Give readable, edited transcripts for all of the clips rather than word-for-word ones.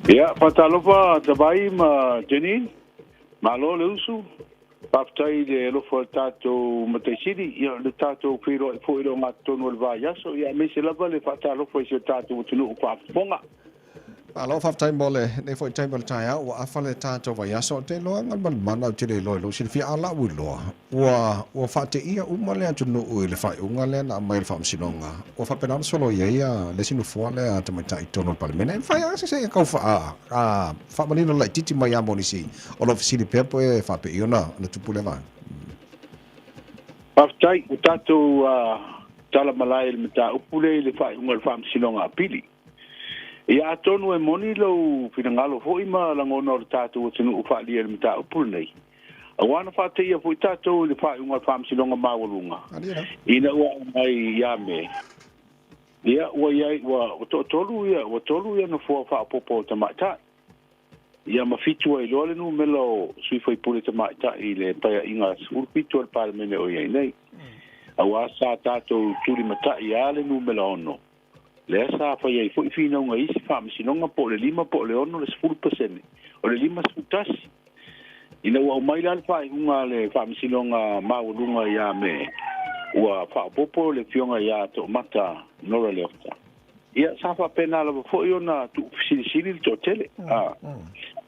Ia, faatalofa Tavai ma Janine, malo le usu, faafetai i le alofa o le tatou Matai Sili, ia o le tatou feiloai foi i le ogatotonu o le vaiaso, ia aemaise lava le faatalofa i si o tatou atunuu faafofoga. Malo faafetai mo lenei foi taimi o le taeao ua afa le tatou vaiaso. Ou te iloa Galumalemana ou te le iloa i lou silafia a o lau iloa ua faateia uma le atunuu i le faaiuga lea na aumai e le Faamasinoga. Ua faapena ona soloia ai le isi nofoa lea a tamaitai i totonu o le Palemene. E mafai lava se i tau faamanino laitiiti mai lava mo nisi o lo o fesili pea po e faapei ona tupu lea vaega. Faafetai. Ua tatou tala malae i le mataupu lea i le faaiuga o le Faamasinoga Apili. Ia atonu e moni lou finagalo foi ma lagona o le tatou atunuu faaalia i le mataupu lenei, aua na faateia foi tatou i le faaiuga o le Faamasinoga Maualuga ina ua aumai ia Me, ia ua i ai ua toatolu ia ua tolu ia nofoa faaopoopo o tamaitai. Ia ma fitu ai loa le numera o sui faipule tamaitai i le Paeaiga 17 o le Palemene o i ai nei. Aua sa tatou tulimatai lava le numera 6, lea sa fai ai foi finauga i isi faamasinoga po o le 5 po o le 6 le 10%, o le 51. Ina ua aumai la le faaiuga a le Faamasinoga Maualuga ia Me, ua faaopoopo le Afioga ia Toomata Nora Leota. Ia, sa faapena lava foi ona tuufesilisili le toatele.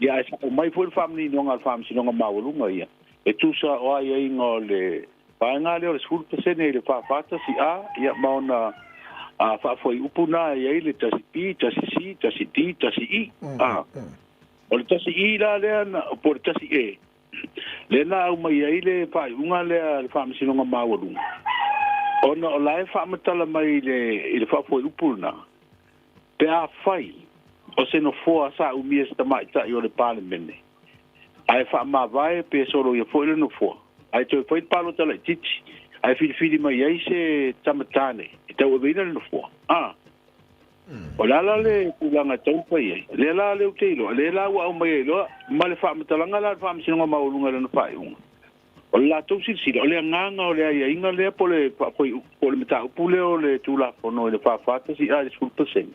Ia, ae sa aumai foi le faamaninoga a le Faamasinoga Maualuga ia, e tusa o aiaiga o le vaega lea o le 10% i le 441A, ia, ma ona faafuaiupu na e i ai le 1B, 1C, 1D, 1E. O le 1E la lea, po o le 1E, lea na aumai ai le faaiuga lea a le Faamasinoga Maualuga, ona o la e faamatala mai i le faafuaiupu lena, pe afai o se nofoa sa umia e se tamaitai o le Palemene, ae faamavae pe soloia foi le nofoa, ae toe fai le palota laitiiti, ae filifili mai ai se tama tane e tauaveina le nofoa, a. O le a la le tulaga e tatau ona fai ai? Lea la lea ou te iloa, lea la ua aumai ai loa ma le faamatalaga la a le Faamasinoga Maualuga i lana faaiuga. O le latou silasila, o le agaga o le aiaiga lea po o le po o le mataupu lea o le Tulafono i le 441 A i le 10%,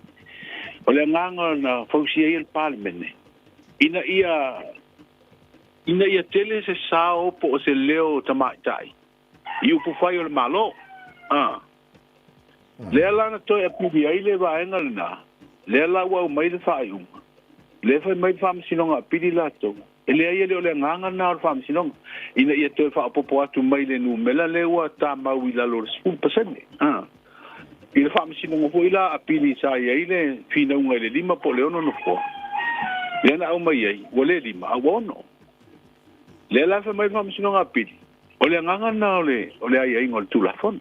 o le agaga na fausia ai e le Palemene ina ia ina ia tele se sao po o se leo o tamaitai i upufai o le Malo. A. Lea la na toe apili ai le vaega lena, lea la ua aumai le faaiuga, lea fai mai le Faamasinoga Apili latou, e leai e le o le agaga lena o le Faamasinoga, ina ia toe faaopoopo atu mai le numera lea ua tamau i lalo o le 10%. I le Faamasinoga foi la Apili sa i ai le finauga i le 5 po o le 6 nofoa, lea na aumai ai, ua le 5 a ua 6. Lea la fai mai le Faamasinoga Apili, o le agaga lena o le, o le aiaiga o le Tulafono.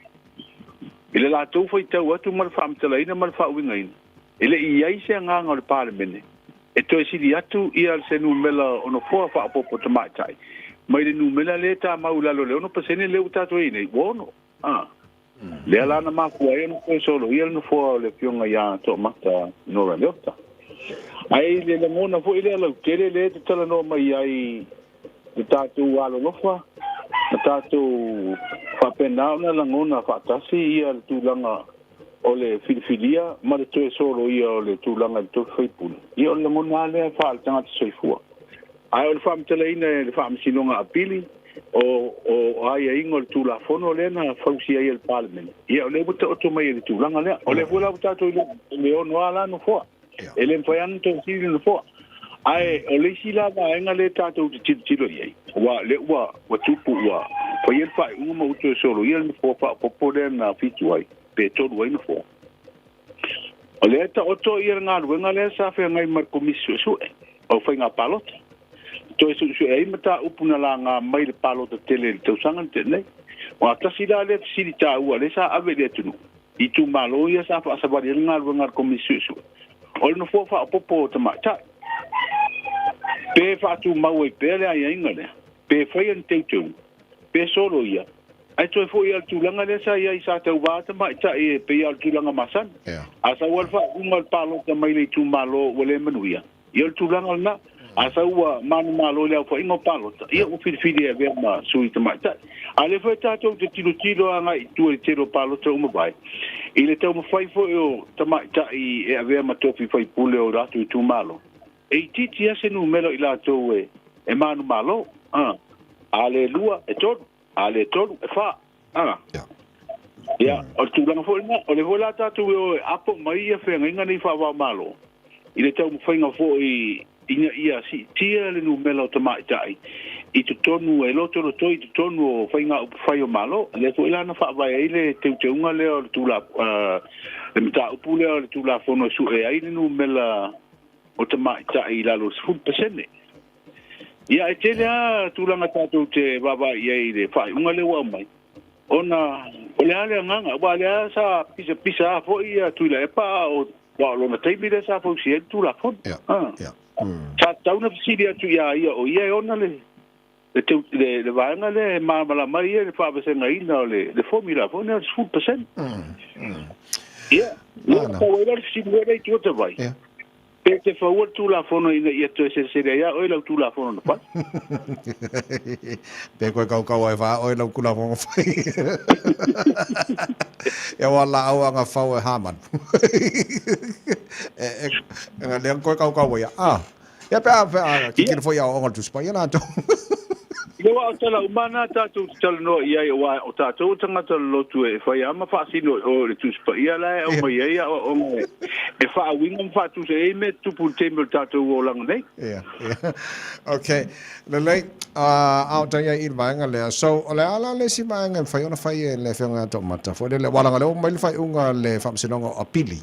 I le latou faitau atu ma le faamatalaina ma le faauigaina, e le i i ai se agaga o le Palemene e toe sili atu ia se numera o nofoa faaopoopo tamaitai mai le numera lea e tamau i lalo o le 6% lea ua tatou i ai nei, ua 6. A. Lea la na mafua ai ona toe soloia le nofoa o le Afioga ia Toomata Nora Leota. Ae i le lagona foi lea lautele lea e te talanoa mai ai le tatou alolofa ma tatou faapena ona lagona faatasi ia le tulaga o le filifilia ma le toe soloia o le tulaga i le tofi faipule, ia o le lagona lava lea faale-tagata soifua. Ae o le faamatalaina e le Faamasinoga Apili o o aiaiga o le Tulafono lea na fausia ai e le Palemene, ia o lea ua taoto mai i le tulaga lea. O lea foi la ua tatou iloa i le ono lava la nofoa. E le mafai lava ona toe sili le nofoa. Ae o le isi la vaega lea tatou te tilotilo i ai, aua o lea ua ua tupu ua faia le faaiuga ma ua toe soloia le nofoa faaopoopo lea na 7 ai pe 3 ai nofoa. O lea e taoto ia le galuega lea sa feagai ma le Komisi Suesue o Faiga Palota, toe suesue ai mataupu na laga mai le palota tele i le tausaga na tea nei. Aua tasi la lea fesili taua lea sa ave i le atunuu, i itumalo ia sa faasavali ai le galuega a le Komisi Suesue, o le nofoa faaopoopo o tamaitai. Pe faatumau ai pea le aiaiga lea, pe faia ni teuteuga, pe soloia, Ae toe foi lava i le tulaga lea sa i ai sa tauva tamaitai e pei lava o le tulaga masani. A sau lava le faauuga o le palota mai le itumalo ua le manuia, ia o le tulaga lena. A sau ua manumalo i le aofaiga o palota, ia ua filifili e avea ma sui tamaitai. A o lea foi tatou te tilotilo agai i tua i le tele o palota ua mavae, i le taumafai foi o tamaitai e avea ma tofi faipule o latou itumalo. E itiiti lava se numera o i latou e manumalo, a. A le lua, e tolu. A le tolu, e fa. A. Ia, o le tulaga foi lena, o lea foi la tatou e o e apo mai ia feagaiga nei faava-o-Malo i le taumafaiga foi ina ia siitia le numera o tamaitai i totonu e lotolotoi i totonu o faiga upufai o Malo. Lea foi la na faavae ai le teuteuga lea o le tula, le mataupu lea o le Tulafono e sue ai le numera o tamaitai i lalo o le 10%. Ia, e tele lava tulaga tatou te vaavaai i ai i le faaiuga lea ua aumai, ona o le a le agaga, aua o lea sa pisapisa lava foi ia Tuilaepa a o aua o lona taimi lea sa fausia ai le Tulafono. Sa tatau ona fesili atu ia ia o ia e ona le le le vaega lea e malamalama ai ia i le faavasegaina o le formula foi lea o le 10%. Ia, ia, pau ai la o le fesili foi lea i tua tavai. Pe te faua le Tulafono ina ia toe selesele ai a oe lau Tulafono na fai. Pe koe kaukau ai wha oe lau Tulafono fai. Ia wa la au anga fau e haman. E, e, e, lea koe kaukau ai. Ah, Ia pe a, pe a, titiro foi a o tusi paia latou. Ia aua o tala uma na tatou te talanoa i ai aua o tatou o tagata lolotu e fai lava ma faasino i o i le Tusi Paia la e aumai ai aoaoga e faauiga ma faatusa i ai mea tutupu i le taimi o le tatou olaga nei. Ia, ia. Okay. Lelei, a o tai ai i le vaega lea. So, o le a la le isi vaega e mafai ona fai e le Afioga ia Toomata foi lele, aua leaga o lea ua aumai le faaiuga a le Faamasinoga o Apili.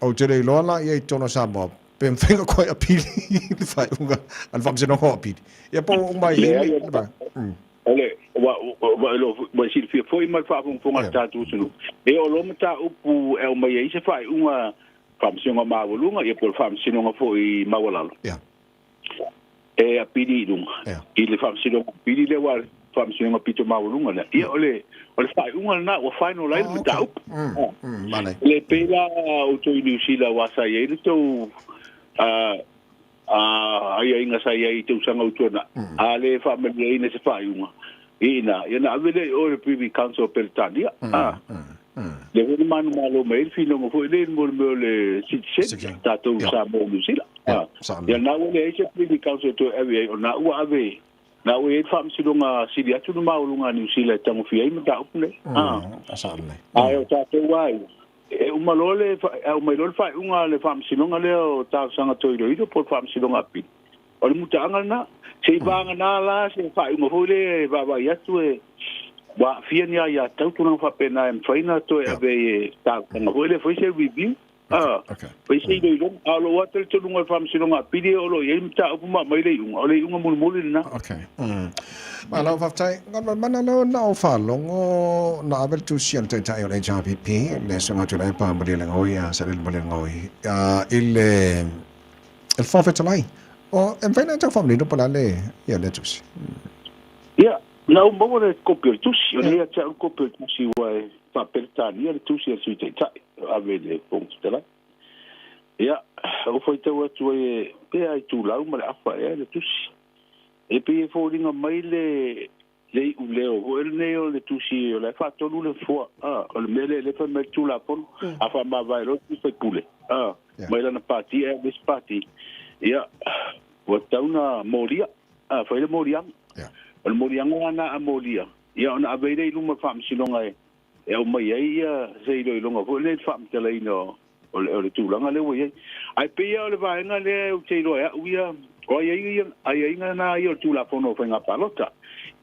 Ou te le iloa la ia i totonu o Samoa, pe mafai ona koe apili le faaiuga a le Faamasinoga o Apili. Ia po ua uma ai i le vaega. O le, ua, ua, ua e silafia foi ma le faafogafoga a le tatou atunuu, e oo loa mataupu e aumai ai se faaiuga Faamasinoga Maualuga, ia po o le Faamasinoga foi Maualalo. E apili i luga i le Faamasinoga Apili lea, aua o le Faamasinoga pito maualuga lea. Ia o le o le faaiuga lena ua final ai le mataupu. E le pei la outou i Niu Sila aua sa i ai le tou aiaiga sa i ai i tausaga ua tuanai, a le faamalieina se faaiuga i ina, ia ona ave lea i o i le Privy Council o Peretania. Lea foi na manumalo mai ai le finauga foi lea i le mea o le citizen, tatou Samoa i Niu Sila. Ia na ua leai se Privy Council e toe ave ai, o na ua ave, na ua i ai le Faamasinoga Sili atu le maualuga a Niu Sila e tagofia ai mataupu nei. Ae o tatou lava ia, e uma loa le, aumai loa le faaiuga a le Faamasinoga lea o Talosaga Toe Iloilo po o le Faamasinoga Apili. O le mutaaga lena. Se i vagana la se faaiuga foi lea e vaavaai atu e ua aafia ni aiatatau tulaga faapena e mafai ona toe ave ai e talosaga foi lea, fai se review, fai se iloiloga. A o lou lava talitonuga o le Faamasinoga Apili o lo o i ai mataupu ma aumai le iuga, o le iuga mulimuli lena. Okay. Malo faafetai. Galuemalemana lea na ou faalogo na ave le tusi a le Taitai o le HRPP, le Susuga Tuilaepa Malielegaoi, Sailele Malielegaoi, i le E le Fofoga Fetalai, o, e mafai ona e tau faamanino po o le a le, ia lea tusi. Ia, na ou maua le kopi o le tusi, o lea ia te au le kopi o le tusi ua e faa-Peretania le tusi a le Sui Taitai, e ave i le Fofoga Fetalai. Ia, ou faitau atu ai e, pe a itulau ma le afa ea le tusi. E pei e foliga mai le, le iuleo foi lenei o le tusi o la e faatonu le foa, a, o le mea lea lea fai mai le Tulafono, a faamavae loa le sui usufono, a, mai lana pati ae ave isi pati, ia, ua tatau ona molia, a, fai le moliaga. O le moliaga la lena a molia, ia ona ave ai lea i luma o le Faamasinoga e e aumai ai ia se iloiloga foi lea i le faamatalaina o le tulaga lea ua i ai. Ae pei lava o le vaega lea ou te iloa e au ia, o aiaiga na ia o le Tulafono o Faiga Palota,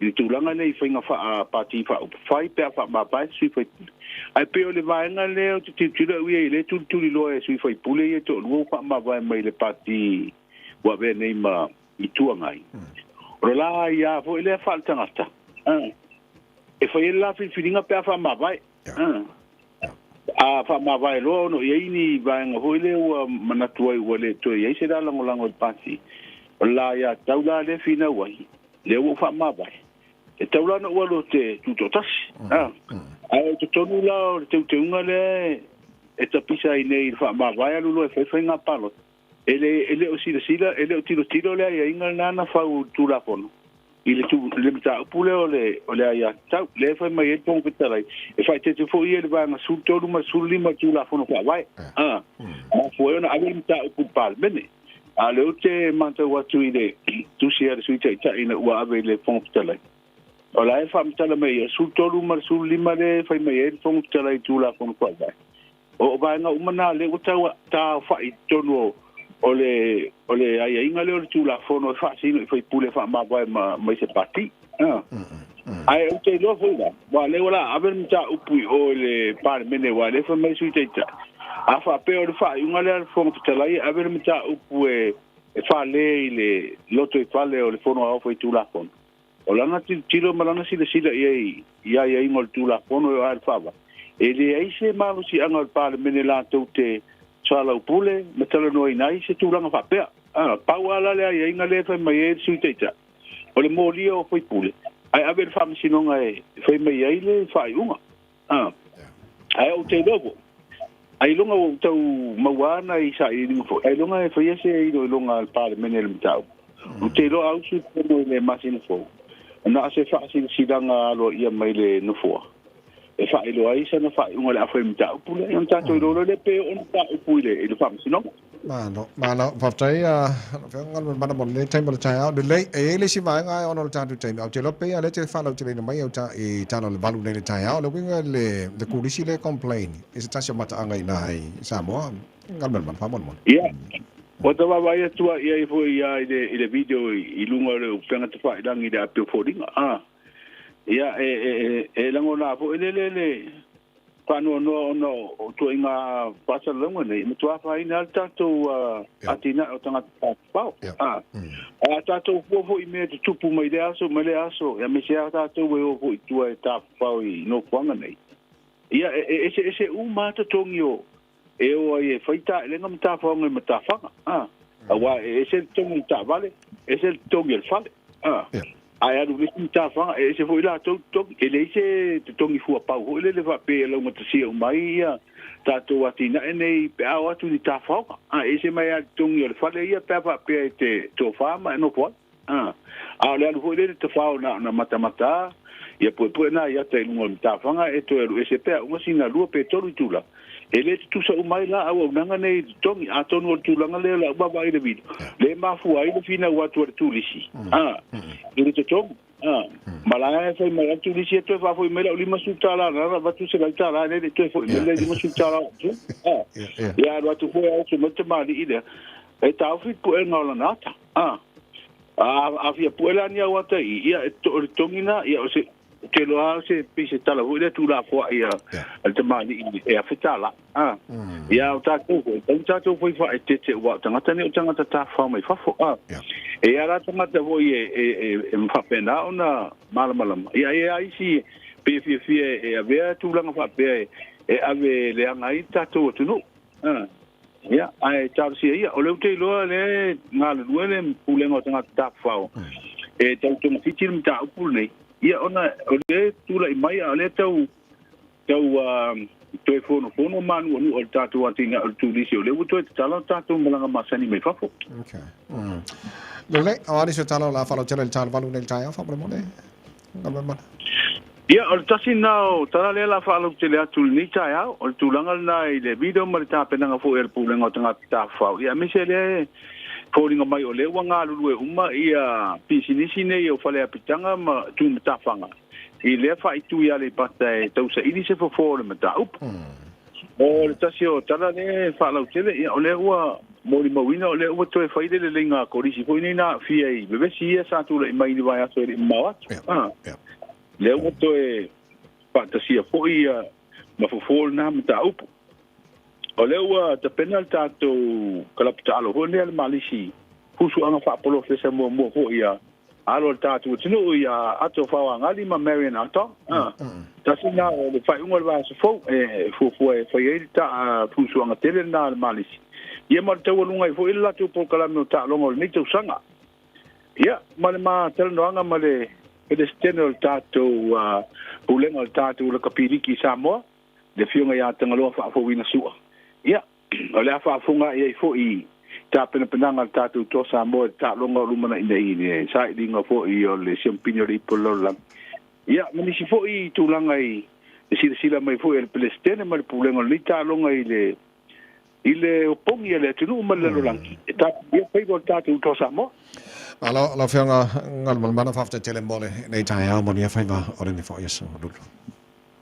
i le tulaga lea i faiga faa-pati faaupufai pe a faamavae se sui usufono. Ae pei o le vaega lea ou te tilotilo au ia i lea e tulituliloa e sui usufono ia e toalua ua faamavae mai le pati ua avea nei ma Itu Agai. O le la aia foi lea faaletagata, e fai ai le la filifiliga pe a faamavae. A faamavae loa ona o i ai ni vaega foi lea ua manatu ai ua le toe i ai se la lagolago i le pati, o le la aiatatau la lea e finau ai, lea ua ou faamavae, e tatau la ona ou alu ou te tutoatasi. Ae o totonu la o le teuteuga lea e tapisa ai nei i le faamavae alu loa e fai faiga palota, E le, e le o silasila, e le o tilotilo le aiaiga lena na fau i le Tulafono i le, tu, le mataupu lea o le, o le aiatatau. Lea e fai mai ai le Fofoga Fetalai, e faaeteete foi ia i le Vaega 13 ma le 15 o le Tulafono Faavae. A, mafua ai ona ave le mataupu i le Palemene. A o lea ou te matau atu i le tusi a le Sui Taitai ina ua ave i le Fofoga Fetalai, o la e faamatala mai ia 13 ma le 15 lea e fai mai ai le Fofoga Fetalai i Tulafono Faavae. O vaega uma na lea ua tau taofa'i i totonu o le o le aiaiga lea o le Tulafono e faasino i faipule e faamavae ma se pati. Ae ou te iloa foi la, aua o lea ua la ave le mataupu i o i le Palemene, aua o lea e fai mai le Sui Taitai, a faapea o le faaiuga lea a le Fofoga Fetalai e ave le mataupu e fale i le lotoifale o le Fono Aoao Faitulafono, o lana tilotilo ma lana silasila i ai i aiaiga o le Tulafono e oo lava i le Faavae, e leai se malosiaga o le Palemene latou te soalaupule ma talanoaina ai se tulaga faapea. Pau lava la le aiaiga lea e fai mai ai le Sui Taitai, o le molia o faipule, ae ave i le faamasinoga e fai mai ai le faaiuga. Ae ou te iloa foi, ailoga ua ou tau maua nai sailiiliga foi, ailoga e faia se iloiloga a le Palemene i le mataupu. Ou te iloa a usu i totonu i le masina fou, na o se faasilasilaga aloaia mai le Nofoa e faailoa ai sana faaiuga i le afa i le mataupu lea, ona tatou iloa loa lea pe oo le mataupu i le faamasinoga. Malo, malo. Faafetai lau Afioga Galumalemana mo lenei taimi o le taeao. Lelei, e i ai le isi vaega ae ona o le tatou taimi, ae ou te iloa pei lava o lea e te faalauteleina mai au ta i tala o le 8 nei i le taeao. O le uiga i le kulisi lea e complain i se tasi o mataaga i ina i Samoa. Galumalemana, faamolemole. Ia, ua ta vaavaai atu lava i ai foi i le video i luga o le upega tafailagi i le api o foliga. Ia, e lagona foi lele le faanoanoa ona o ituaiga faasalalauga nei, e matua afaina lava le tatou atinae o tagata tafafao. A tatou fua foi i mea e tutupu mai lea aso mai lea aso, aemaise lava tatou e o foi i tua e tafafao i nofoaga nei, ia, e eseese uma lava totogi o e o ai e fai taelega ma tafaoga i matafaga, aua e ese le totogi o le taavale, ese le totogi o le fale. Ae alu i le isi matafaga, e ese foi latou totogi. E leai se totogi fuapau foi lele faapea e laugatasia uma ai ia tatou atinae nei pe a o atu i ni tafaoga. E ese mai lava le totogi o le fale ia pe a faapea e te tofa ma e nofo ai. A o le alu foi lele tafao na ona matamata ia puepue nai ata i luga o le matafaga e toe alu ese pea uma sina lua pe tolu itula. E le tutusa uma ai la auaunaga nei i totogi. Atonu o le tulaga lea o le a uma vaai i le vili, lea e mafua ai le finau atu a le turisi i le totogi. Ma la e fai mai a le turisi e toe faafoi mai lau $50 na ona avatu $100 nei le toe foi mai le $50. Ia alu atu foi a usu mai le tamalii lea e taofi le puega o lana ata. A fia pue la ni au ata i ia, o le totogi na, ia o se ou te iloa lava se pei se tala foi lea tuulafoai a le tamalii e $1,000. Ia o tatou foi, e tatau ona tatou foi faaeteete aua o tagata nei o tagata tafafao mai fafo. E i ai la tagata foi e faapena ona malamalama. Ia e i ai lava isi pei e fiafia e avea tulaga faapea e ave e leaga ai le tatou atunuu. Ia, ae talosia ia. O lea ou te iloa lea e galulue le Pulega o Tagata Tafafao e tau togafiti le mataupu lenei. Ia, ona o lea e tulai mai a o lea tau tau toe fonofono ma anuanua o le tatou atinae o le turisi, o lea ua toe tatala o tatou malaga masani mai fafo. Okay. Lelei, o a nisi o tala o le a faalautele i le tala 8 nei i le taeao, faamolemole. Ia, o le tasi lena o tala lea o le a faalautele atu i lenei taeao, o le tulaga lena i le video ma le tapenaga foi a le Pulega o Tagata Tafafao, ia aemaise lea e foliga mai o lea ua galulue uma ia pisinisi nei o fale apitaga ma tumatafaga i lea faaitu i Aleipata e tausaili se fofo o le mataupu. O le tasi o tala lea e faalautele, ia o lea ua molimauina o lea ua toe fai le leleiga a kolisi foi nei na aafia i vevesi ia sa tulai mai i ni vaiaso e le i mamao atu. Lea ua toe faatasia foi ia ma fofo lena mataupu. O lea ua tapena le tatou kalapu taalo foi lea le Malisi fusuaga faapolofesa muamua foi ia alo o le tatou atunuu ia Ato Faoagali ma Marion Ato. Tasi lena o le faaiuga o le vaiaso fou e fuafua e fai ai le fusuaga tele lena a le Malisi. Ia ma le taualuga ai foi le latou polokalame o taaloga o lenei tausaga. Ia, ma le ma talanoaga ma le Peresetene o le tatou Pulega o le tatou Lakapi Liki i Samoa, le Afioga ia Tagaloa Faafouina Sua. Ia, o le a faafofoga i ai foi i tapenapenaga a le tatou Toa Samoa i le taaloga o lumanai nei i le sailiga foi o le Siamupini o le Ipu o le Lalolagi. Ia, ma nisi foi tulaga i le silasila mai foi a le Peresetene ma le Pulega o lenei taaloga i le I le opogi a le atunuu ma le lalolagi e tapuia faiva o le tatou Toa Samoa. Malo lau Afioga Galumalemana, faafetai tele mo lenei taeao, manuia faiva o lenei foi aso Lulu.